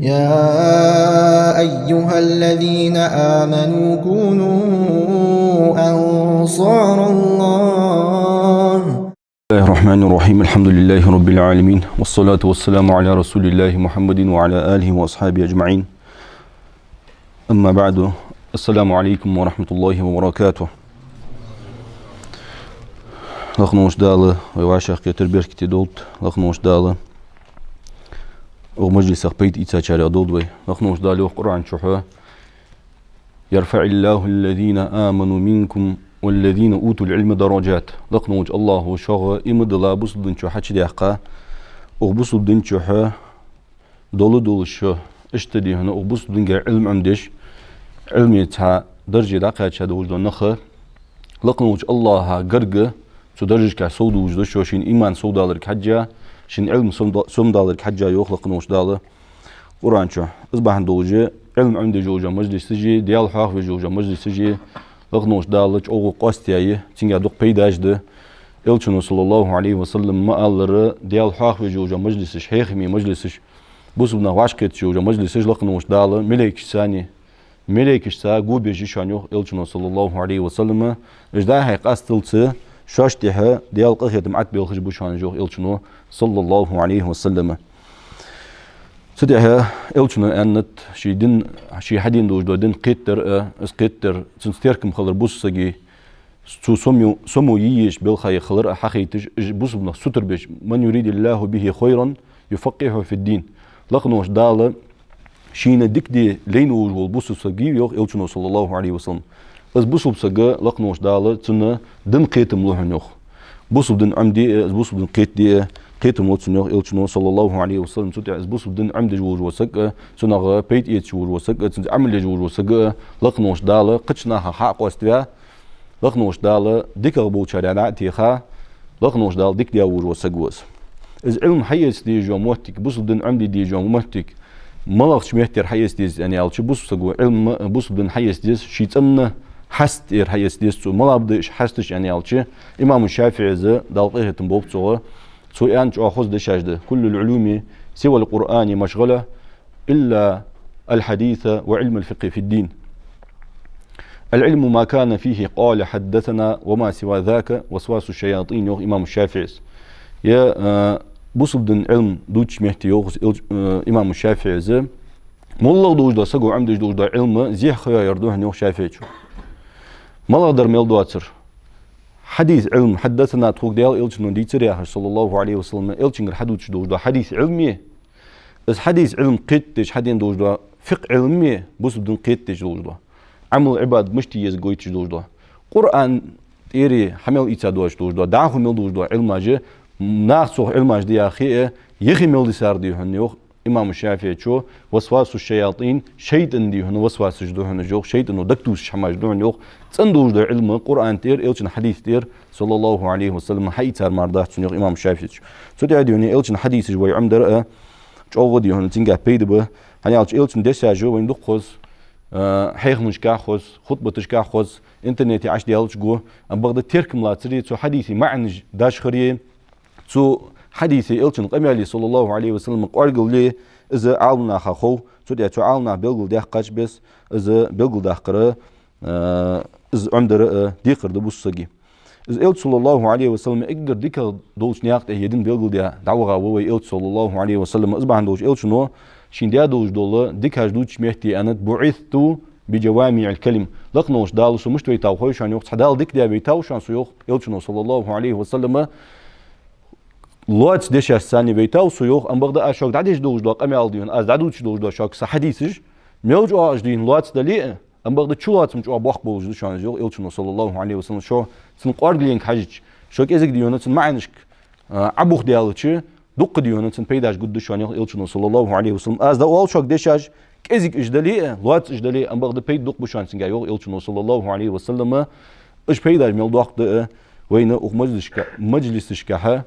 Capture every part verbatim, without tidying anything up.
يا أيها الذين آمنوا كونوا أنصار الله. بسم الله الرحمن الرحيم. الحمد لله رب العالمين، والصلاة والسلام على رسول الله محمد وعلى آله وأصحابه أجمعين. أما بعد. السلام عليكم ورحمة الله وبركاته. Лакхаволча Дала вай вӀашагӀкхетар беркате долда, лакхаволча Дала укх мажлисах пайда ийцачарех долда вай. Лакхаволча Дала йоах Къуръан чу: «يرفع الله الذين آمنوا منكم والذين أوتوا العلم درجات». Лакхаволча АллахӀа шуга иман дилла бусалба дина чу хьачудаьккха, укх бусалба дина чу долаш дола шо, иштта дий хьона укх бусалба динагара Ӏилма Ӏомадеш, Ӏилмаца дарже дӀакхаьча долаш дола нах, лакхаволча АллахӀа гарга цу даржашка совдувлаш да шо, шун иман совдаларга хьежжа, шун Ӏилма сомда-, сомдаларга хьежжа, йоах лакхаволча Дала Къуръан чу. Из бахьан долаш Ӏилма Ӏомадеш йола мажлисаш а, Даьла хьоахавеш йола мажлисаш а лакхаволча Дала чӀоагӀа къоастаяьй, цунга дукха пайдаш да. Элчано, صلى الله عليه وسلم, ма аллара, Даьла хьоахавеш йола мажлисаш, хьехаме мажлисаш, бусалба нах вӀашагӀкхеташ йола мажлисаш лакхаволча Дала малейкашца, малейкашца го беш я шоана, йоах Элчано, صلى الله عليه وسلم. Уж дӀа-хьа къасталца шоашта тӀехьа Даьла къахетам Ӏобелхаш ба шоана уж, йоах Элчано, صلى الله عليه وسلم. Цу тӀехьа Элчано аьннад, ший дин, ший хьадена долаш дола дин кхетадар а, из кхетадар, цунца теркам хилар бусалба сага, цо сомо, сомо йиеш белхаи хилар а хьахайташ, уж бусалба нах сутара беш: «من يرد الله به خيرا يفقهه في الدين». Лакхаволча Дала шийна дика де лайна волаш вола бусалба саг вий, йоах Элчано, صلى الله عليه وسلم, из бусалба саг, лакхаволча Дала цунна дин кхетам лу хьона, йоах. Бусалба дин Ӏомаде а, из бусалба дин кхетаде а кхетам лу цунна, йоах Элчано, صلى الله عليه وسلم. Цу тӀа из бусалба дин Ӏомадеш волаш вола саг а, цунах пайда эцаш волаш вола саг а, цунца Ӏамал еш волаш вола саг а лакхаволча Дала кхыча нахах хьа а къоаставаь, лакхаволча Дала дикагӀа болчарех дӀа а теха, лакхаволча Дала дика даь волаш вола саг ва из. Из Ӏилма хьаэца дезаш йола моттиг, бусалба дин Ӏомаде дезаш йола моттиг малагӀча меттера хьаэца деза аьнна аьлча, бусалба саго Ӏилма, бусалба дин хьаэца деза ший цӀенна хьаст тӀера хьаэца деза цо. МалагӀа ба уж хьасташ аьнна аьлча, имам ШафиӀийс, Дала къахетам болба цунга, цо аьнна чӀоагӀа хоза дешаш да: «كل العلوم سوى القرآن مشغلة إلا الحديث وعلم الفقه في الدين. العلم ما كان فيه قال حدثنا وما سوى ذاك وسواس الشياطين», йоах имам ШафиӀийс. Е, э, бусалба дина Ӏилма дувцача метте йоах эл-, э, имам ШафиӀийс: моллагӀа долаш дола, саго Ӏомадеш долаш дола Ӏилма зехьа ха йоаяр да хьона, йоах ШафиӀийчо. МалагӀдар мел доацар? Хьадис Ӏилма, «حدثنا», тхога Даьла Элчано дийцар яхаш, صلى الله عليه وسلم, Элчангара хьадувцаш долаш дола хьадис Ӏилма, из хьадис Ӏилма кхетадеш хьадена долаш дола фикъхӀ Ӏилма, бусалба дин кхетадеш долаш дола, Ӏамал-Ӏибадат мишта е еза гойташ долаш дола, Къуръан тӀера хьа мел ийца доацаш долаш дола, дӀахо мел долаш дола Ӏилмаш, наха цох Ӏилмаш де яхе а, ехе мел дисар да хьона, йоах имам ШафиӀийчо, «وسواس الشياطين», шайтӀан да хьона васвасаш да хьона уж, йоах, шайтӀано дагатувсаш хӀамаш да хьона, йоах. ЦӀена долаш дола Ӏилма Къуръан тӀера, Элчан хьадис тӀера, صلى الله عليه وسلم, хьаийцар мара дац цунна, йоах имам ШафиӀийчо. Цу тӀа да хьона Элчан хьадисаш вай Ӏомадар а чӀоагӀа да хьона, цунгахь пайда ба. ХӀана аьлча Элчан дешаш вайна дукха хоза, а, хьехамашка хоза, хутбаташка хоза, интернете Ӏаш даьлча го, амма бакъда теркам лацаре, цу хьадиса маӀанаш дашхаре, цу хьадисе, Элчан къамаьле, صلى الله عليه وسلم, кӀоаргалле, из Ӏаламнаха хов, цу тӀа цу Ӏаламнаха белгалдаьккхача беса, из белгалдаккхар, а, из Ӏомадар а декхар да бусалба сага. Из Элча, صلى الله عليه وسلم, эггара дикагӀа долча наькъа тӀа е дин белгалдаь дӀаваха ва вай Элча, صلى الله عليه وسلم. Из бахьан долаш Элчано шийна даь долаш дола дикаш дувцача метте аьннад: «بعثت بجوامع الكلم». Лакхаволча Дала со мишта вайтав хой шоана, йоах, цхьа Дала дика даь вайтав шоана со, йоах Элчано, صلى الله عليه وسلم, лоаца дешашца вайтав со, йоах, амма бакъда аз шуга дӀадеш долаш дола къамаьл да хьона, аз дӀадувцаш долаш дола шуга са хьадисаш, мел чӀоагӀа уж да хьона лоаца дале а, амма бакъда чулоацам чӀоагӀа боккха болаш да шоана, йоах Элчано, صلى الله عليه وسلم. Шо цун кӀоаргалленга хьежача, шо кӀезига да хьона цун маӀанашка, а, Ӏобухадаьлча, дукха да хьона цун пайдаш гургда шоана, йоах Элчано, صلى الله عليه وسلم. Аз дӀаоал шуга дешаш, кӀезига уж дале а, лоаца уж дале а, амма бакъда пайда дукха ба шоана цунгахь, йоах Элчано, صلى الله عليه وسلم. Уж пайдаш мел доккха да а вайна укх мажлисашка-, мажлисашкахьа,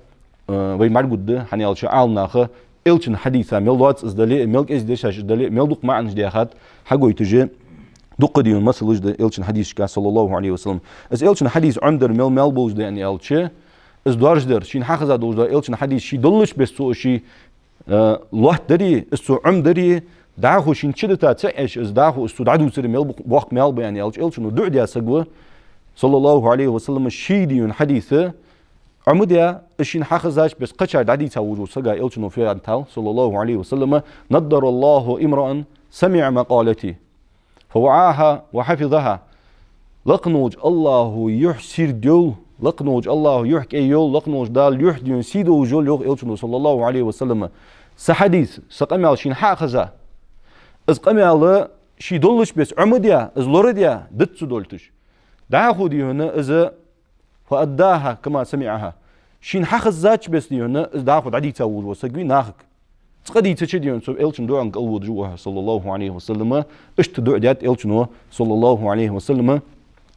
а, вай мӀаргудда, хӀана аьлча Ӏаламнаха Элчан хьадиса мел лоаца из дале а, мел кӀезига дешаш из дале а, мел дукха маӀанаш даьхад хьагойташ, дукха да хьона масалаш да Элчан хьадисашка, صلى الله عليه وسلم. Из Элчан хьадис Ӏомадар мел маьл болаш да аьнна аьлча, из доаржадар, шийна хьахеза долаш дола Элчан хьадис ше доллача беса цо ший, а, лоаттадари, из цо Ӏомадари, дӀахо шийна чудита ца Ӏеш, из дӀахо из цо дӀадувцар мел бу-, боккха маьл ба аьнна аьлча, элчано дуӀа даь саго, саллаллаху Ӏалайхи ва саллам, ший дийна хьадис Ӏомадаь, из шийна хьахезача беса кхычар дӀадийца вужу сага элчано фу аьннад, саллаллаху Ӏалайхи ва саллам: «نضر الله امرأ سمع مقالتي فوعاها وحفظها». Лакхаволча АллахӀа юхь сийрда йойла, лакхаволча АллахӀа юхь кӀай йойла, лакхаволча Дала юхь дийна сий долаш йойла, йоах элчано, саллаллаху Ӏалайхи ва саллам. Са хьадис, са къамаьл шийна хьахеза, из къамаьл ший доллача беса Ӏомадаь, из лорадаь, диц ца долийташ. ДӀахо дийна из فأداها كما سمعها. Шийна хьахезача беса дийна из дӀахо дӀадийца вужу саг вий нахага. Цкъа дийцача дийна цу элчан дуӀанга кӀалводаш ва, саллаллаху Ӏалайхи ва саллам. Иштта дуӀа даьд элчано, саллаллаху Ӏалайхи ва саллам.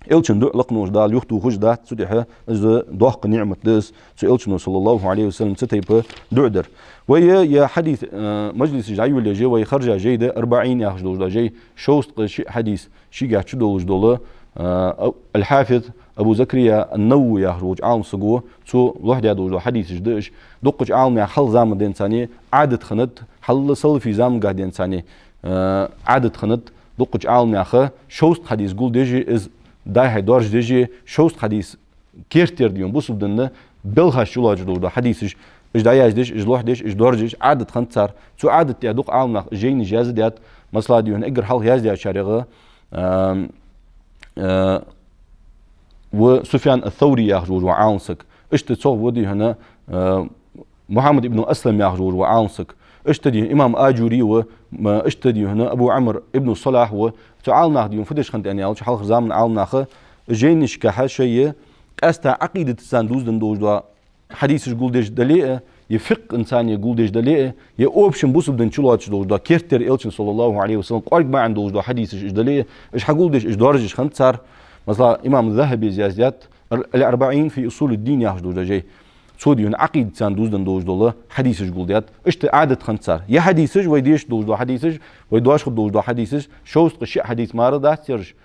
Элчан дуӀа лакхаволча Дала юхатохаш дац, цу тӀехьа из доккха ниӀмат да из, цу элчано, саллаллаху Ӏалайхи ва саллам, цу тайпа дуӀа дар. Вай е хьадис, э, мажлисаш дӀайолаеш, вай харжа жай да, Арбаъин яхаш долаш да жай, шовзткъа шиъ хьадис. Шийгахь чу долаш дола, а, Ал-Хьафиз Абу Закария Ан-Навави яхаш волча Ӏалам саго, цо лохьадаь долаш дола хьадисаш да уж, дуккхача Ӏаламнаьха хьалха заман денз царна Ӏадат хиннад, хьалха салафий замангахь денз царна, а, Ӏадат хиннад, дуккхача Ӏаламнаьха шовзткъа хьадис гулдеш, из дӀай-хьай доаржадеш, шовзткъа хьадис керттера дийна бусалба дина белхаш чулоацаш долаш дола хьадисаш, уж дӀаяздеш, уж лохьадеш, уж доаржадеш, Ӏадат хиннад цар. Цу Ӏадата тӀа дукха Ӏаламнаха жайнаш яздаьд, масала, дийна эггара хьалха яздаьчарех, ам, а, ва Суфьян ас-Саври яхаш волаш ва Ӏалам саг. Иштта цох ва дийна, а, Мухьаммад ибн Аслам яхаш волаш ва Ӏалам саг. Иштта дийна имам Аджури ва, м, иштта дийна Абу Ӏамр ибн Салахь ва. Цу Ӏаламнаха дийна фу деш хиннад аьнна аьлча, хьалхарча заман Ӏаламнаха жайнашкахьа шоай къаьстта Ӏакъидатаца дувзаденна долаш дола хьадисаш гулдеш дале а, е фикъхӀаца гулдеш дале а, е общем бусалба дина чулоацаш долаш дола, керттера элчан, саллаллаху Ӏалайхи ва саллам, кӀоарга маӀан долаш дола хьадисаш уж дале а, уж хьагулдеш, уж доаржадеш хиннад цар. Масала, имам Захаби яздаьд, Ал-, Ал-Арбаъин фи усулид-дин яхаш долаш да жай. Цо дийна Ӏакъидатаца дувзаденна долаш дола хьадисаш гулдаьд. Иштта Ӏадат хиннад цар. Е хьадисаш, вай дешаш долаш дола хьадисаш, вай доаржадеш долаш дола хьадисаш, шовзткъа шиъ хьадис мара дац ераш.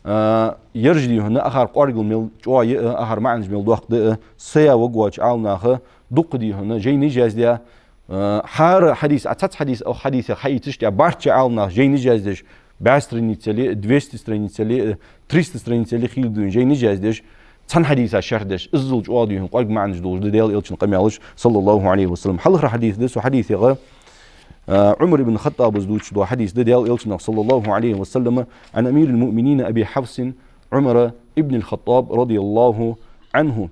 А, ераш дийна ахар кӀоаргал мел чӀоагӀа я а, ахар маӀанаш мел доккха да а, сая ваг воацача Ӏаламнаха дукха дийна жайнаш яздаь, а, хӀара хьадис, а цхьацца хьадис, укх хьадисах хьаийцаш, тӀа бӀарчча Ӏаламнаха жайнаш яздеш, бӀаь страница ли, двести страница ли, триста страница ли хила дийна жайнаш яздеш, цхьан хьадиса шархь деш, иззал чӀоагӀа дийна кӀоарга маӀанаш долаш да Даьла элчан къамаьлаш, саллаллаху Ӏалайхи ва саллам. Хьалхара хьадис да, цу хьадисах, а, Ӏумар ибн ХаттӀаба дувцаш дола хьадис да Даьла элчанах, саллаллаху Ӏалайхи ва саллам, عن أمير المؤمنين أبي حفص عمر بن الخطاب رضي الله عنه.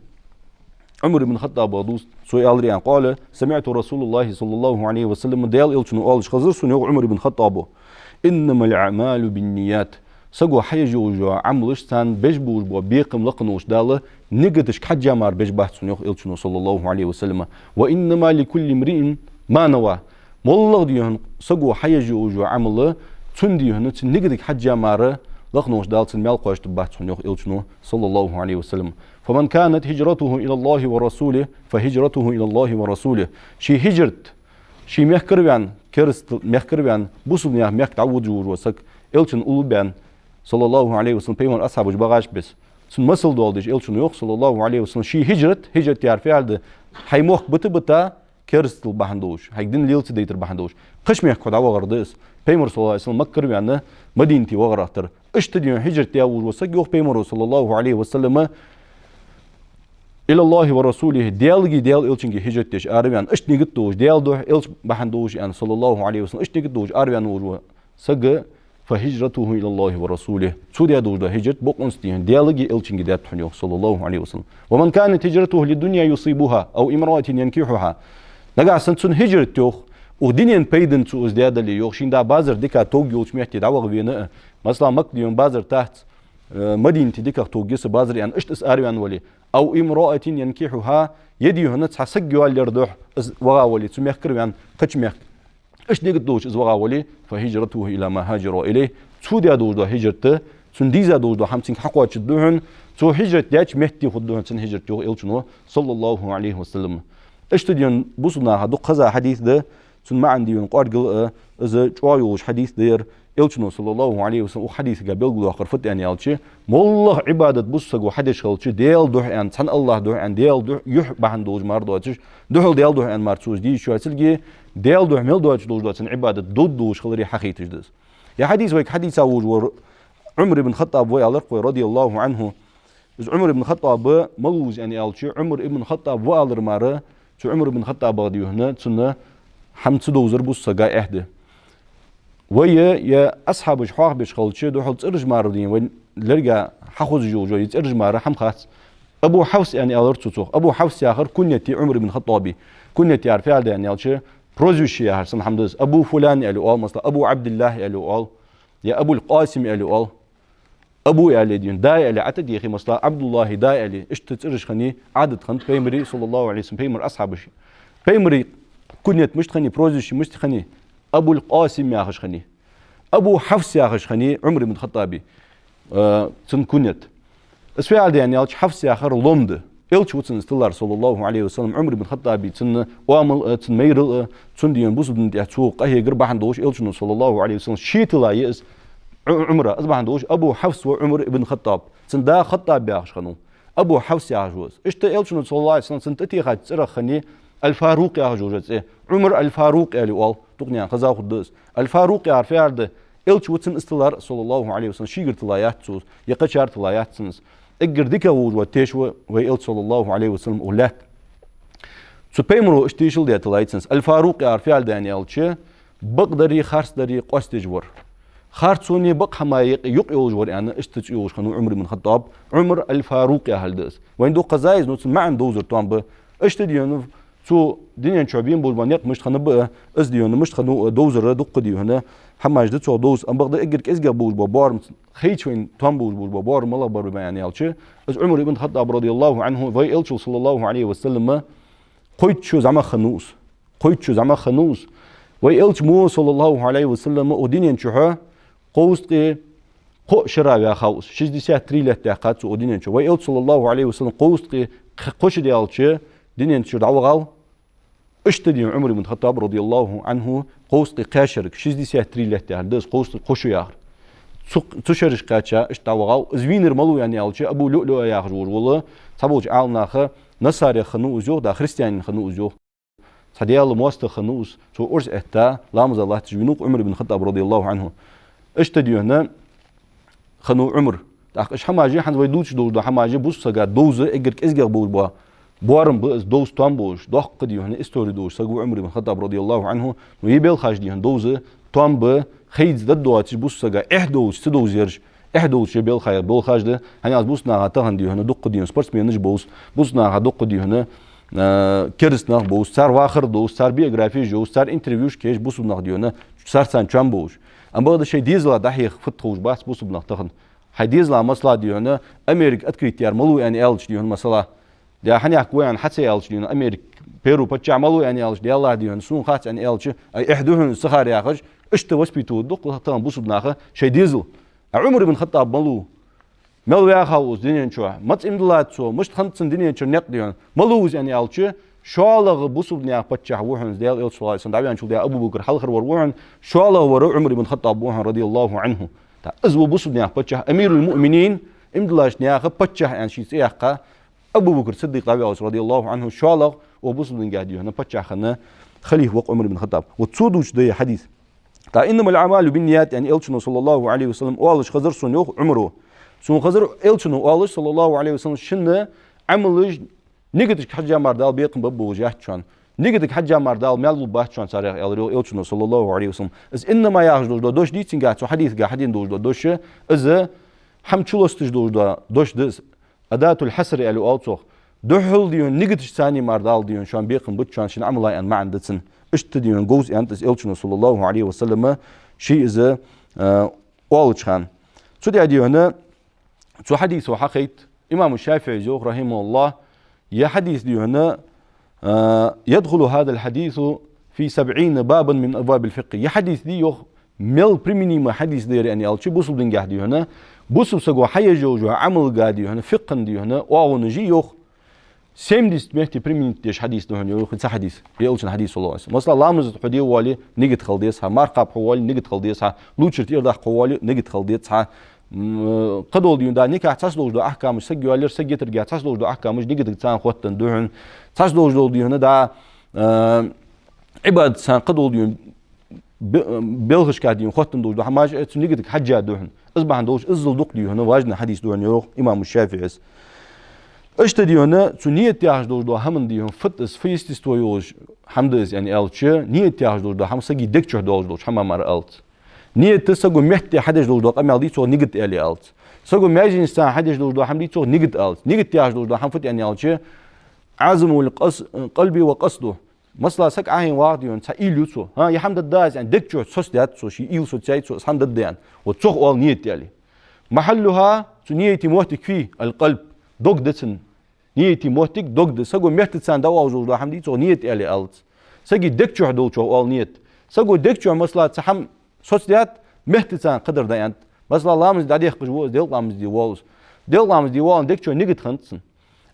Ӏумар ибн ХаттӀаба дувц, цо аьлар аьнна: قال: سمعت رسول الله صلى الله عليه وسلم, Даьла элчано оалаш хазар сона, йоах Ӏумар ибн ХаттӀаба: إنما الأعمال بالنيات. Саго хьаеш йолаш йола Ӏамалаш, царна беш болаш бола бекхам лакхаволча Дала нигаташка хьежжа мара беш бац хьона, йоах элчано, саллаллаху Ӏалайхи ва саллам. وإنما لكل امرئ ما نوى. МоллагӀа дийна саго хьаеш йолаш йола Ӏамал, цун дийна цун нигатага хьежжа мара лакхаволча Дала цунна маьл кхоачийтаргбац хьона, йоах элчано, саллаллаху Ӏалайхи ва саллам. فمن كانت هجرته إلى الله ورسوله فهجرته إلى الله ورسوله. Ший хӀижрат, ший мехкара ваьнна, керастал мехкара ваьнна, бусалба наьха мехка дӀаводаш волаш вола саг, элчан уллув баьнна, саллаллаху Ӏалайхи ва саллам, пайхамара асхьабаш багӀача беса, цун масал доаладеш, элчано йоах, саллаллаху Ӏалайхи ва саллам, ший хӀижрат, хӀижрат яхар фу яхилга да, хьай мохк бита-бита, керастал бахьан долаш, хьайга дин лела ца дайтар бахьан долаш, кхыча мехка хьо дӀавахар да из. Пайхамар, саллаллаху Ӏалайхи ва саллам, Маккара ваьнна, Мадинате вахар ахтар. Иштта дийна хӀижрат даь волаш вола саг, йоах пайхамара, саллаллаху Ӏалайхи ва саллам, إلى الله ورسوله, Даьлагеи Даьла элчангеи хӀижрат деш араваьнна, иштта нигат долаш, Даьла духьа, элча бахьан долаш аьнна, саллаллаху Ӏалайхи ва саллам, иштта нигат долаш араваьнна волаш вола саг, فهجرته إلى الله ورسوله. Цо даь долаш дола хӀижрат бокъонца дийна Даьлагеи элчангеи даьд хьона, йоах, саллаллаху Ӏалайхи ва саллам. ومن كانت هجرته لدنيا يصيبها أو امرأة ينكحها. Нагахьа санна цун хӀижрат, йоах, укх дунен пайдана цо из даь дале, йоах, шийна да базар дика товг йолча метте дӀаваха вена а, масала, Макка дийна базар тац, э, Мадинате дикагӀа товг я са базар аьнна, иштта из араваьнна вале, أو امرأة ينكحها, е дийна цхьа саг йоалаяра духьа из ваха вале, цу мехкара ваьнна кхыча мехка, иштта нигат долаш из ваха вале, فهجرته إلى ما هاجر إليه. Цо даь долаш дола хӀижрат, цунна дийза долаш дола хӀама цунга хьакхоачаргда хьона, цо хӀижрат даьча метте хургда хьона цун хӀижрат, йоах элчано, саллаллаху Ӏалайхи ва саллам. Иштта дийна бусалба наха дукха хеза хьадис да, цун маӀан дийна кӀоаргал а, из чӀоагӀа йолаш хьадис да ер. Элчано, саллаллаху Ӏалайхи ва саллам, укх хьадисага белгалдоаккхар фуд аьнна аьлча, моллагӀа Ӏибадат бусалба саго хьадеш хилча, Даьла духьа аьнна, цхьан АллахӀа духьа аьнна, Даьла духьа, юхь бахьан долаш мара доацаш, духьал Даьла духьа аьнна мара цо из де йиш йоацилга, Даьла духьа мел доацаш долаш дола цун Ӏибадат дов долаш хиларе хьахайташ да из. Ер хьадис вайга хьадийца волаш вар Ӏумар ибн Хаттаб ва аьлар-кх вай, радияллаху Ӏанху. Из Ӏумар ибн Хаттаб малув из аьнна аьлча, Ӏумар ибн Хаттаб ва алар мара, цу Ӏумар ибн Хаттабах дий хьона, цунна хӀама ца довзар бусалба сага эхь да. Вай е асхьабаш хьоахабеш хилча, духхьал цӀераш мара дий хьона, вайна лерга хьахозаш йолаш йола цӀераш мара хӀама хац. Абу Хьафс аьнна аьлар цо цох. Абу Хьафс яхар куньят я Ӏумар ибн Хаттаба. Куньят яхар фу яхар да аьнна аьлча, прозвище яхар санна хӀама да из. Абу Фулан аьле оал, масала, Абу ӀабдиллахӀ аьле оал, е Абул Къасим аьле оал. Абу аьле дий хьона, да аьле, Ӏа тӀадехе, масала, Ӏабдуллахӏ да аьле, иштта цӀераш хиннай, Ӏадат хиннад пайхамара, саллаллаху Ӏалайхи ва саллам, пайхамара асхьабаша. Пайхамара куньят мишта хиннай, прозвище мишта хиннай, Абул Къасим яхаш хиннай. Абу Хьафс яхаш хиннай Ӏумар ибн Хаттаба, э, цун куньят. Из фу яхар да аьнна аьлча, Хьафс яхар лом да. Элча ва цунна из тиллар, саллаллаху Ӏалайхи ва саллам, Ӏумар ибн Хаттаба, цун оамал а, цун майрал а, цун дий хьона бусалба дина тӀа цо къахьегар бахьан долаш, Элчано, саллаллаху Ӏалайхи ва саллам, ше тилла я из Ӏу-, Ӏумара. Из бахьан долаш Абу Хьафс ва Ӏумар ибн Хаттаб. Цун да Хаттаб яхаш хиннав. Абу Хьафс яхаш ва из. Иштта Элчано, саллаллаху Ӏалайхи ва саллам, цун тӀатехача цӀерах хиннай Аль-Фарукъ яхаш йола цӀи. Ӏумар Аль-Фарукъ аьле оал, дукханена хеза хургда из. Аль-Фарукъ яхар фу яхар да? Элча ва цунна из тиллар, саллаллаху Ӏалайхи ва саллам, шийгара тилла яц цо из, е кхычар тилла яц цунна из. Эггара дикагӀа волаш вола теш ва вай Элча, саллаллаху Ӏалайхи ва саллам, укх лаьтта. Цу пайхамара иштта тешал даь тилла я цунна из. Аль-Фарукъ яхар фу яхар да аьнна аьлча, бакъдари харцдари къоастадеш вар. Харцонеи бакъ хӀамаи юкъ-, юкъ йолаш вар аьнна, иштта цӀи йолаш хиннав Ӏумар ибн Хаттаб. Ӏумар Аль-Фарукъ яхилга да из. Вайна дукха хеза из, но цун маӀан довзар тоам ба. Иштта дий хьона, цу дунен чу бе безаш бола никъ мишта хиннаб, из дий хьона мишта хиннав довзар дукха дий хьона хӀамаш да цох довза. Амма бакъда эггара кӀезигагӀа болаш бола боарам, хайча вайна тоам болаш болаш бола боарам малагӀа бар аьнна аьлча, из Ӏумар ибн Хаттаб, радияллаху Ӏанху, вай Элчал, саллаллаху Ӏалайхи ва саллам, кхойтта шу зӀамагӀа хиннав из. Кхойтта шу зӀамагӀа хиннав из. Вай Элча мо, саллаллаху Ӏалайхи ва саллам, укх дунен чухь кховзткъеи кхо шера ваьхав из. Шестьдесят три лет даьккхад цо укх дунен чу. Вай Элча, саллаллаху Ӏалайхи ва саллам, кховзткъеи кх-, кхо шу даьлча дунен чура дӀавахав. Иштта дий хьона Ӏумар ибн Хаттаб, радияллаху Ӏанху, кховзткъеи кхаь шерага, шестьдесят три лет яхар да из, кховзткъеи кхо шу яхар. Цу, цу шерашка кхаьча, иштта дӀавахав. Из вийнар малув аьнна аьлча, Абу ЛуӀлуӀа яхаш волаш вола, цхьаболча Ӏаламнаха, насарех хиннав из йоах, да, христианин хиннав из йоах. Цхьа Даьла моастагӀа хиннав из, цо урс этта, ламаза латташ вийнав-кх Ӏумар ибн Хаттаб, радияллаху Ӏанху. Иштта дий хьона хиннав Ӏумар. ТӀаккха уж хӀамаш, хӀанз вай дувцаш долаш дола хӀамаш, бусалба сага довза эггара кӀезигагӀа болаш бола боарам ба из, довза тоам болаш, доккха дий хьона истори долаш саг ва Ӏумар ибн Хаттаб, радияллаху Ӏанху. Но ер белхаш дий хьона довза тоам ба, хайза дӀадоацаш, бусалба сага эхь долаш ца довза ераш, эхь долаш ер белхаш, болхаш да. ХӀана аьлча бусалба наха тахан дий хьона дукха дий хьона спортсменаш бовз, бусалба наха дукха дий хьона, а, кераста нах бовз, цар вахар довз, цар биографеш йовз, цар интервьюш кхоачаш бусалба нах дий хьона, цар царна чам бовз. Амма бакъда шоай дезала дӀахьеха фуд ховш бац бусалба нах тахан. Хьай дезала, масала, дий хьона, Америка открыть яьр малув аьнна аьлча, дий хьона, масала, да, хьанехк вай аьнна хьа ца аьлча, дий хьона, Америка первый паччахь малув аьнна аьлча, Даьллахь, дий хьона, сона хац аьнна аьлча, ай, эхь да хьона из ца хар яхаш, иштта воспитывать ду-кх тахан бусалба наха шоай дезал. А Ӏумар ибн Хаттаб малув? Мел ваьхав из дунен чу? Маца иман диллад цо? Мишта хиннад цун дунен чура никъ, дий хьона? Малув из аьнна аьлча, шоллагӀа бусалба наьха паччахь ва хьона из, Даьла Элча, саллаллаху Ӏалайхи ва саллам, дӀаваьнначул тӀехьа Абу Бакр хьалхара вар ва хьона, шоллагӀа вар Ӏумар ибн Хаттаб ва хьона, радияллаху Ӏанху. ТӀаккха из ва бусалба наьха паччахь, амирул-муъминин, иман диллача наьха паччахь аьнна ший цӀи яьккха, Абу Бакр Сиддикъ дӀаваьлча, радияллаху Ӏанху, шоллагӀа укх бусалба дингахь, дий хьона, паччахь хинна халифа ва-кх Ӏумар ибн Хаттаб. Вот цо дувцаш да ер хьадис. ТӀаккха «إنما الأعمال بالنيات», яьннай Элчано, саллаллаху Ӏалайхи ва саллам, оалаш хезар сона, йоах Ӏумара. Сона хезар Элчано оалаш, саллаллаху Ӏалайхи ва саллам, шун Ӏамалаш нигаташка хьежжа мара Дала бекхам бергболаш яц шоана. Нигатага хьежжа мара Дала маьл лургбац шоана царех, аьлар, йоах, Элчано, саллаллаху Ӏалайхи ва саллам. Из «إنما» яхаш долаш дола дош дийцинга, цу хьадисага хьадена долаш дола дош, из хӀама чулесташ долаш дола дош да из. Адатул хьаср аьле оал цох. Духхьал, дий хьона, нигаташца мара Дала, дий хьона, шоана бекхам бергбац шоана шун Ӏамала аьнна маӀан да цун. Иштта, дий хьона, говза аьннад из Элчано, саллаллаху Ӏалайхи ва саллам, ше из, а, оалача хана. Цу тӀа, дий хьона, цу хьадисо хьахайт имам ШафиӀийс йоах, рахьимахуллахӀ, ер хьадис, дий хьона, а, «يدخل هذا الحديث في سبعين بابا من أبواب الفقه». Ер хьадис, дий, йоах, мел применимо хьадис да ер аьнна аьлча, бусалба дингахь, дий хьона, бусалба саго хьаеш йолча Ӏамалга, дий хьона, фикъхӀа, дий хьона, оагӀонаш я, йоах, семьдесят метте применить деш хьадис да хьона, йоах, цхьа хьадис, ер Элчан хьадис, саллаллаху Ӏалайхи ва саллам. Масала, ламаза тӀа хьо де воале, нигат хила деза хьа, марха кхаба хьо воале, нигат хила деза хьа, лувчар тӀера даккха хьо воале, нигат хила деза хьа. М, кхыдола, дий хьона, да, никахь цхьацца долаш дола ахькамаш, саг йоалаяр, саг йитарга цхьацца долаш дола ахькамаш нигатага царна хоттаденна да хьона. Цхьацца долаш дола, дий хьона, да, а, Ӏибадат царна кхыдола дий хьона, бе-, белхашка дий хьона хоттаденна долаш дола хӀамаш а цу нигатага хьежжа да хьона. Из бахьан долаш иззал дукха дий хьона важный хьадис да хьона, йоах имам ШафиӀийс. Иштта дий хьона цу ният яхаш долаш дола хӀама дий хьона фуд из, фу естество йолаш хӀама да из аьнна аьлча, ният яхаш долаш дола хӀама сага дег чу долаш долча хӀамах мара алац. Ният сага метта тӀа хьадеш долаш дола къамаьл дий, цох нигат аьле алац. Сага маьженашца хьадеш долаш дола хӀама дий, цох нигат алац. Нигат яхаш долаш дола хӀама фуд аьнна аьлча, عزم القص-، القلب وقصده. Масала, саг Ӏохайна вагӀа дий хьона, цхьа уйла ю цо. ХӀа, из хӀама дергда аз аьнна, дег чу соцадаьд цо, ший уйла соцаяьй цо, из хӀама дергда аьнна. Вот цох оал ният аьле. محلها, цу ниятий моттиг фуй, القلب, дог да цун. Ниятий моттиг дог да. Сага метта царна дӀаоалаш дола хӀама дий, цох ният аьле алац. Сага дег чу долчох оал ният. Сага дег чу, масала, цхьа хӀама соцадаьд, метта царна кхыдар дӀааьннад. Масала, ламаз дӀадехкаш ва из, делкъа ламаз де воал из. Делкъа ламаз де воал аьнна дег чу нигат хиннад цун.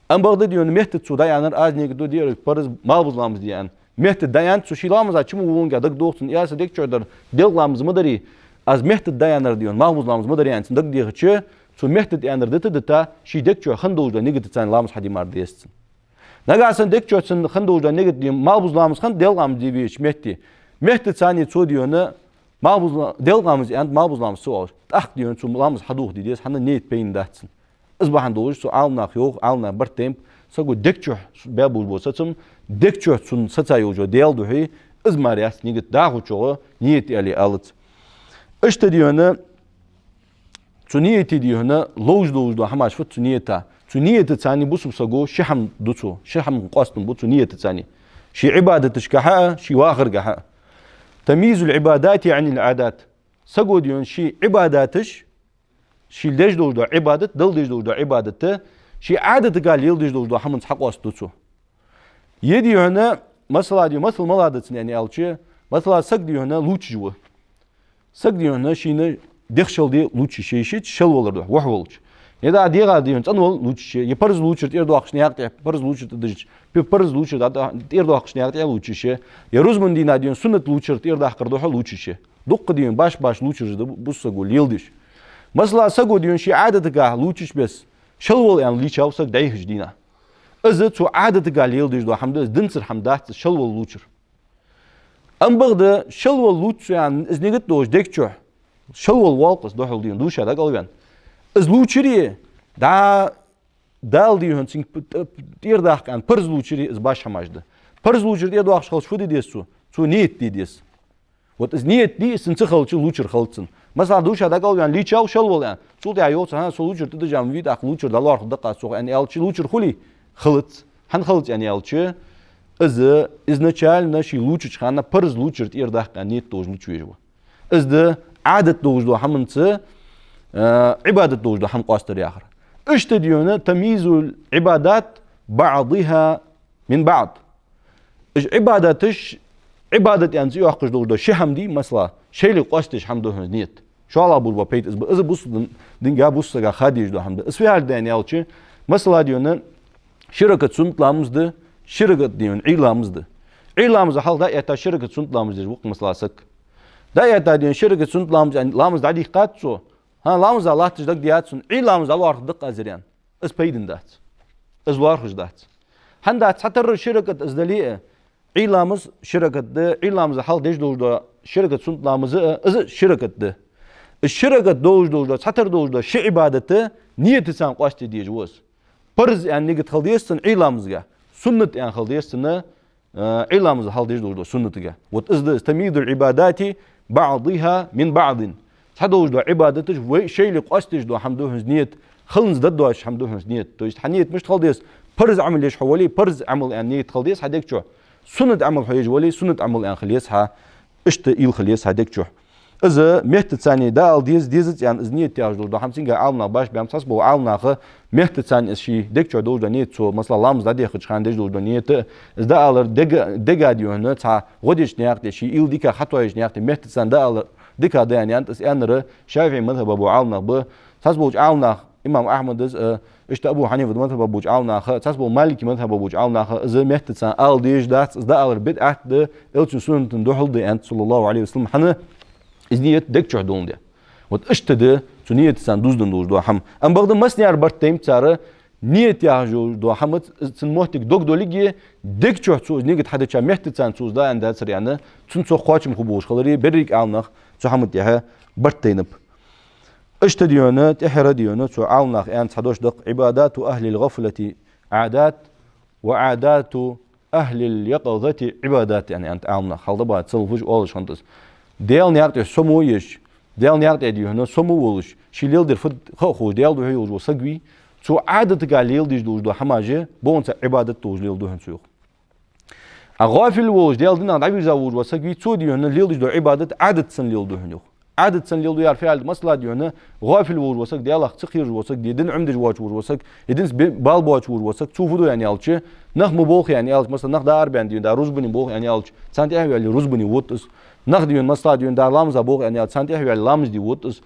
Амма бакъда дий хьона метта цо дӀааьннар, аз нигат ду дера парз, малхбуза ламаз де аьнна. Метта дӀааьннад цо, ший ламаза чу ма валанга дагадоагӀа цунна, аз са дег чу дар делкъа ламаз ма дарий, аз метта дӀааьннар дий хьона малхбуза ламаз ма дарий аьнна цунна дагадехача, цо метта дӀааьннар дита-дита, ший дег чу хинна долаш дола нигат царна ламаз хьаде мара дезац цун. Нагахьа санна дег чу цун хинна долаш дола нигат дий хьона малхбуза ламаз хиннад делкъа ламаз де везача метте. Метта царна цо дий хьона малхбуза ла-, делкъа ламаз аьннад, малхбуза ламаз ца оалаш. ТӀаккха дий хьона цо ламаз хьадоха де деза, хӀана, ният пайдана дац цун. Из бахьан долаш цу Ӏаламнаха йоах, Ӏаламнаха барт тайнаб, сага дег чу баь болаш бола сацам, дег чу цунна сацаяь йолаш йола Даьла духьа, из мара яц нигат, дӀахочугӀа ният аьле алац. Иштта дий хьона цу нияте дий хьона ловш долаш дола хӀамаш фуд цу нията. Цу нията царна бусалба саго ши хӀама ду цо, ши хӀама къоастам бу цу нията царна. Ший Ӏибадаташкахьа а, ший вахаргахьа а. تمييز العبادات عن العادات. Саго дий хьона ший Ӏибадаташ, ший деш долаш дола Ӏибадат, Далла деш долаш дола Ӏибадат, ший Ӏадатага леладеш долаш дола хӀаманца хьакъоастаду цо. Е дий хьона, масала дий, масал малагӀа да цун аьнна аьлча, масала, саг дий хьона лувчаш ва. Саг дий хьона шийна дегӀ шелде лувчаш я, шийца шелвалар духьа, вохьавалча. Е дӀа дегӀа дий хьона цӀенвала лувчаш я, е парз лувчар тӀерадоаккхаш наькъа тӀа, парз лувчар тӀадужача, пе-, парз лувчар тӀа-, тӀерадоаккхаш наькъа тӀа лувчаш я, е рузбан дийнахьа дий хьона суннат лувчар тӀерадаккхар духьа лувчаш я. Дукха дий хьона башха-башха лувчараш да бусалба саго леладеш. Масала, саго дий хьона ший Ӏадатагахьа лувчача беса, шелвала аьнна лийчав саг дӀайихача дийнахьа. Из цу Ӏадатага леладеш дола хӀама да, из динцара хӀама дац, из шелвала лувчар. Амма бакъда шелвала лувча цо аьнна, из нигат долаш дег чу, шелвала воал-кх из духьал дий хьона, дувша дӀакӀалваьнна. Из лувчаре, дӀа Дала дий хьона цунга п-, т-, тӀерадаккха аьнна, парз лувчаре из башха хӀамаш да. Парз лувчар тӀерадоаккхаш хилча фу де деза цо? Цо ният де деза. Вот из ният дий, из цун ца хилча, лувчар хилац цун. Масала, дувша дӀакӀалваьнна лийчав шелвала аьнна. Цул тӀехьагӀа йоах цо: «ХӀа, со лувчар тӀадужа ма вий, тӀаккха лувчар дӀалоархӀаргда-кх аз цох», аьнна аьлча, лувчар хулий? Хилац. ХӀана хилац аьнна аьлча, из изначально ший лувчача хана парз лувчар тӀерадаккха аьнна ният долаш лувча везаш ва. Из да Ӏадат долаш дола хӀаманца, э, Ӏибадат долаш дола хӀама къоастадар яхар. Иштта дий хьона تمييز العبادات بعضها من بعض. Уж Ӏибадаташ, Ӏибадат аьнна цӀи йоаккхаш долаш дола ши хӀама дий, масала, шоайла къоастадеш хӀама да хьона из ният. ШоллагӀа болаш бола пайда из ба, из бусалба дин-, динга, бусалба сага ха дезаш дола хӀама да. Из фу яхилга да аьнна аьлча, масала дий хьона, ши ракаӀат суннат ламаз да, ши ракаӀат дий хьона Ӏуйра ламаз да. Ӏуйра ламаза хьалха дӀаэтта ши ракаӀат суннат ламаз деш ва-кх, масала, саг. ДӀаэтта дий хьона ши ракаӀат суннат ламаз аьнна, ламаз дӀадийхкад цо. ХӀа, ламаза латташ дагадеяд цунна, Ӏуйра ламаз дӀалоархӀаргда-кх аз ер аьнна. Из пайдана дац. Из лоархӀаш дац. ХӀана дац, цхьатарра ши ракаӀат из дале а, Ӏуйра ламаз ши ракаӀат да, Ӏуйра ламаза хьалха деш долаш дола ши ракаӀат суннат ламаз а, из а ши ракаӀат да. Из ши ракаӀат долаш долаш дола, цхьатарра долаш дола ши Ӏибадат а ниятаца къоастаде дезаш ва из. Парз аьнна нигат хила деза цун Ӏуйра ламазга, суннат аьнна хила деза цун, э, Ӏуйра ламаза хьалха деш долаш дола суннатага. Вот из да из تمييز العبادات بعضها من بعض. Цхьа долаш дола Ӏибадаташ вай шоайла къоастадеш дола хӀама да хьона из ният, хиланза дӀадоацаш хӀама да хьона из ният. То есть хьа ният мишта хила деза? Парз Ӏамал еш хьо вале, парз Ӏамал аьнна ният хила деза хьа дег чу. Суннат Ӏамал хьо еш вале, суннат Ӏамал аьнна хила еза хьа, иштта уйла хила еза хьа дег чу. Из меттаца дӀаала деза, дезац аьнна, из ният яхаш долаш дола хӀама цунга Ӏаламнаха башха баьннаб. Цхьаболча Ӏаламнаха меттаца из ший дег чу долаш дола ният, цо, масала, ламаз дӀадехкача хана деш долаш дола ният, из дӀаалар дега, дега дий хьона, цхьа гӀо деча наькъа тӀа, ший уйла дикагӀа хьатоаеш наькъа тӀа, меттаца дӀаалар дика да аьнна, аьннад из, аьннар ШафиӀий мазхӀаба болча Ӏаламнаха ба. Цхьаболча Ӏаламнаха, имам Ахьмада из а, иштта Абу Хьанифата мазхӀаба болча Ӏаламнаха, цхьаболча Маликий мазхӀаба болча Ӏаламнаха, из меттаца ала дезаш дац, из дӀаалар бидӀат да, Элчан суннатана духьал да аьннад, صلى الله عليه وسلم, хӀана, из ният дег чу долаш да. Вот иштта да цу ниятаца дувзаденна долаш дола хӀама. Амма бакъда массанех барт тайнаб цар, Ният яхаш йола хӀама, цун моттиг дог долиге, дег чу цо из нигат хьадича меттаца цо из дӀадаьнна дацар аьнна, цунна цо кхоачам хургболаш хиларе, берригаш Ӏаламнах цу хӀаман тӀехьа барт тайнаб. Иштта дий хьона, тӀехьара дий хьона, цу Ӏаламнаха аьнна цхьа дош да-кх: «عبادات أهل الغفلة عادات وعادات أهل اليقظة عبادات», аьнна, аьннад Ӏаламнаха. Хьалха да бац, салафаш оалаш хиннад из. Даьла наькъа тӀа сомо еш, Даьла наькъа тӀа дий хьона сомо волаш, ший леладер фуд ха а ховш, Даьла духьа йолаш вола саг вий, цо Ӏадатага леладеш долаш дола хӀамаш бокъонца Ӏибадат долаш леладу хьона цо, йоах. А гӀафил волаш, Даьла динах дӀавийрза волаш вола саг вий, цо дий хьона леладеш дола Ӏибадат Ӏадат санна леладу хьона, йоах. Ӏадат санна леладу яхар фу аьлча, масала дий хьона, гӀафил волаш вола саг, Даьлах ца кхераш вола саг, е дин Ӏомадеш воацаш вола саг, е динца бе-, бала боацаш вола саг, цо фу ду аьнна аьлча, нах ма болх аьнна аьлча, масала, нах дӀаарабаьнна дий хьона, дӀа рузбане болх аьнна аьлча, царна тӀехьа а ваьле рузбане вода из. Нах дий хьона, масала дий хьона, дӀа ламаза болх аьнна аьлча, царна тӀехьа а ваьле ламаз де вода из.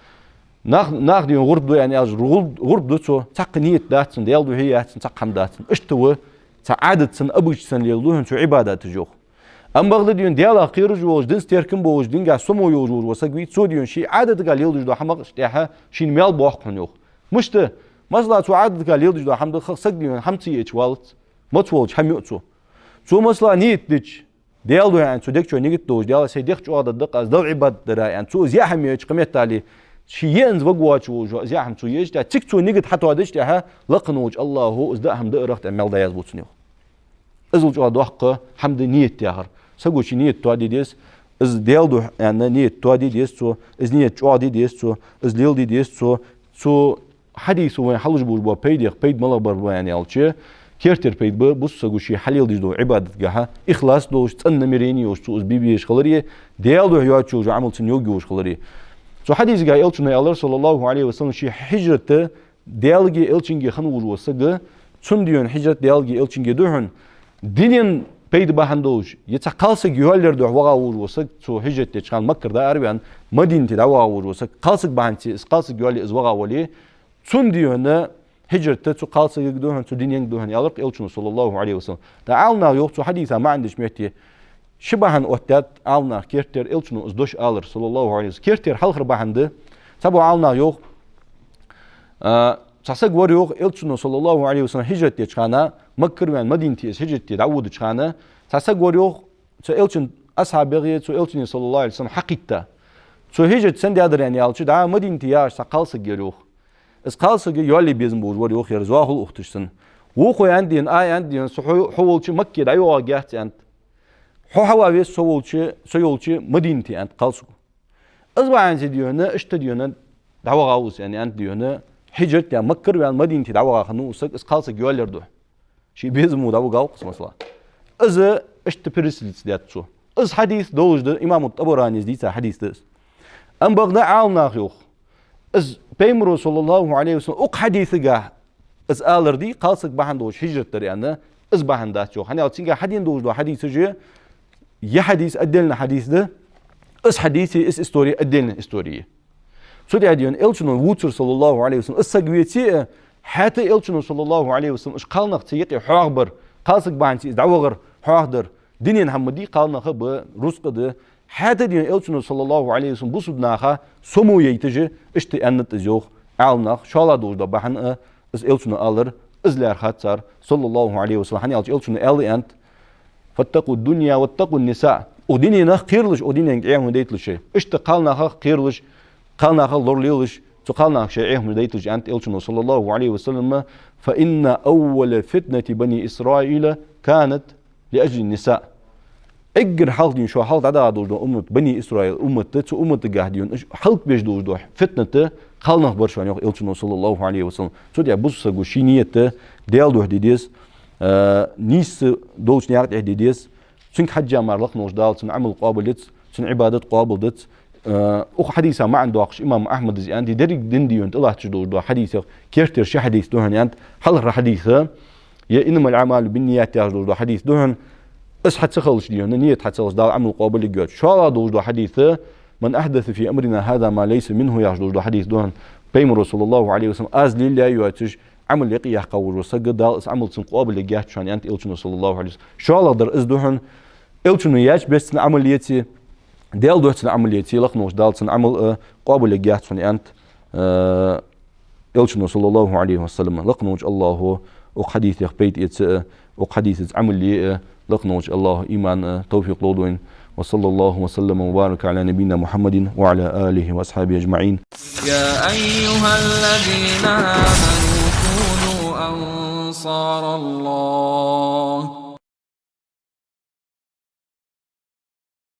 Нах, нах дий хьона гӀурба ду аьнна аьлча, гӀурба, гӀурба ду цо, цхьаккха ният дац цун, Даьла духьа яц цун, цхьаккха хӀама дац цун. Иштта ва цхьа Ӏадат санна, обычай санна леладу хьона цо Ӏибадаташ, йоах. Амма бакъда дий хьона, Даьлах кхераш волаш, динца теркам болаш, дингахь сомо йолаш вола саг вий, цо дий хьона ший Ӏадатага леладеш дола хӀамаш тӀехьа шийна маьл боаккх хьона, йоах. Мишта? Масала, цо Ӏадатага леладеш дола хӀама да, ха-, саг дий хьона хӀама ца яьча валац, маца волча хӀама ю цо. Цо, масала, ният дича, Даьла духьа аьнна, цо дег чу нигат долаш, Даьла, сай дегӀ чӀоагӀа дергда-кх аз, Даьла Ӏибадат дара аьнна, цо из яа хӀама яьча, кхыметтел ший яьнза вагаргвоацаш волаш, из яа хӀама цо еча, тӀаккха цига цо нигат хьатоадича тӀехьа, лакха волча АллахӀа из даа хӀама даарах тӀа маьл дӀаязбу цунна, йоах. Иззал чӀоагӀа доккха хӀама да ният яхар. Саго ший ният тоаде деза, из Даьла духьа аьнна ният тоаде деза цо, из ният чӀоагӀде деза цо, из леладе деза цо, цу хьадисо вайна хьалуш болаш бола пайдех пайда малагӀа бар ба аьнна аьлча, кертера пайда ба бусалба саго ший хьалеладеш долча Ӏибадатагахьа ихлас долаш, цӀена намерени йолаш цо из бе безаш хиларе, Даьла духьа йоацаш йола Ӏамал цунна йоагайолаш хиларе. Цу хьадисагахь Элчано аьлар, саллаллахӀу Ӏалайхи ва саллам, ший хьижрат Даьлагеи Элчангеи хинна волаш вола саг, цун дий хьона хьижрат Даьлагеи Элчангеи да хьона. Дунен пайда бахьан долаш, е цхьа кхалсаг йоалаяр духьа ваха волаш вола саг, цо хьижрат деча хана Маккара дӀаараваьнна, Мадинате дӀаваха волаш вола саг, кхалсаг бахьанца, из кхалсаг йоалае из ваха вале, цун дий хьона хьижрат цу кхалсагага да хьона, цу дуненга да хьона, аьлар-кх Элчано, саллаллахӀу Ӏалайхи ва саллам. ТӀаккха Ӏаламнаха йоах цу хьадиса маӀан деча метте, ши бахьан оттадаьд Ӏаламнаха кертера Элчано из дош алар, саллаллахӀу Ӏалайхи ва саллам. Кертера хьалхара бахьан да, цхьаболча Ӏаламнаха йоах, а, цхьа саг вар, йоах, Элчано, саллаллахӀу Ӏалайхи ва саллам, хьижрат деча хана, Маккара ваьнна Мадинате из хьижрат де дӀаводача хана, цхьа саг вар, йоах, цу Элчан асхьабех, цу Элчане, саллаллахӀу Ӏалайхи ва саллам, хьакхийтта. Цо хьижрат сенна даьдар аьнна аьлча, дӀа Мадинате яхаш цхьа кхалсаг яр, йоах. Из кхалсаг йоалае безам болаш вар, йоах, ер зоахал ухташ санна. Вокхо аьннад дий хьона, а, аьннад дий хьона, со хьо-, хьо волча Макке дӀайоагӀаргьяц, аьннад. Хьо хьава веза со волча, со йолча Мадинате, аьннад кхалсаго. Из ваьннача дий хьона, иштта дий хьона, дӀаваха ва из, аьнна, аьннад дий хьона, хьижрат даь, Маккара ваьнна Мадинате дӀаваха хинна ва из саг, из кхалсаг йоалаяр духьа. Ший безамо дӀавигав-кх из, масала. Из иштта пирсалица даьд цо. Из хьадис долаш да, имам ТӀабаранес дийца хьадис да из. Амма бакъда Ӏаламнаха йоах, из Пайхамаро, саллаллахӀу Ӏалайхи ва саллам, укх хьадисагахь из алар дий, кхалсаг бахьан долаш хьижрат дар аьнна, из бахьан дац, йоах. ХӀана аьлча цунгахь хьадена долаш дола хьадисаш, е хьадис отдельно хьадис да, из хьадиси из истори отдельно истори я. Цу тӀа дий хьона Элчано вувцар, саллаллахӀу Ӏалайхи ва саллам, из саг веце а, хӀаьта Элчано, саллаллахӀу Ӏалайхи ва саллам, уж кхалнах цу юкъе хьоахабар, кхалсаг бахьанца из дӀавахар, хьоахадар, дунен хӀама дий, кхалнах а ба, рузкъа да. ХӀаьта дий хьона Элчано, саллаллахӀу Ӏалайхи ва саллам, бусалба наха сомо яйташ, иштта аьннад из, йоах Ӏаламнаха, шоллагӀа долаш дола бахьан а, из Элчано алар, из лаьрхӀад цар, саллаллахӀу Ӏалайхи ва саллам, хӀана аьлча Элчано аьлар, аьннад: «فاتقوا الدنيا واتقوا النساء». Укх дуненах кхералаш, укх дуненга Ӏеха хӀама дайталаш шоай. Иштта кхалнахах кхералаш, кхалнахах лоралелаш, цу кхалнахах шоай Ӏеха хӀама дайталаш, аьннад Элчано, саллаллахӀу Ӏалайхи ва саллам: «فإن أول فتنة بني إسرائيل كانت لأجل النساء». Эггара хьалха дий хьона, шоай хьалха дӀадагӀа долаш дола уммат, Бани Исраил уммат да, цу умматагахь дий хьона, уж хьалхабеш долаш дола фитнат кхалнах бар шоана, йоах Элчано, саллаллахӀу Ӏалайхи ва саллам. Цу тӀа бусалба саго ший ният Даьла духьа де деза, а, нийса долча наькъа тӀа де деза, цунга хьежжа мара лакха волча Дала цун Ӏамал къоабал ец, цун Ӏибадат къоабал дац. Э, укх хьадиса маӀан доаккхаш имам Ахьмада из аьннад, деррига дин дий хьона тӀалатташ долаш дола хьадисех кертера ши хьадис да хьона, аьннад, хьалхара хьадис, е «إنما الأعمال بالنيات» яхаш долаш дола хьадис да хьона, из хьа ца хилча дий хьона, ният хьа ца хилча Дала Ӏамал къоабал ергьяц. ШоллагӀа долаш дола хьадис: «من أحدث في أمرنا هذا ما ليس منه» яхаш долаш дола хьадис да хьона. Пайхамаро, саллаллахӀу Ӏалайхи ва саллам, аз лелаяь йоацаш Ӏамал юкъе яьккха волаш вола саг, Дала из Ӏамал цунна къоабал ергьяц шоана, аьннад Элчано, саллаллахӀу Ӏалайхи ва саллам. ШоллагӀдар из да хьона, Элчано яьча бесса цун Ӏамал еце, Даьла духьа цун Ӏамал еце, лакха волча Дала цун Ӏамал, э, къоабал ергьяц хьона, аьннад, э, Элчано, саллаллахӀу Ӏалайхи ва саллам, лакхаволча АллахӀо укх хьадисех пайда эца а, укх хьадисаца Ӏамал е а, лакхаволча АллахӀо иман а, товфикъ лолда вайна. وصلى الله وسلم وبارك على نبينا محمد وعلى آله وأصحابه أجمعين. يا أيها الذين آمنوا كونوا أنصار الله.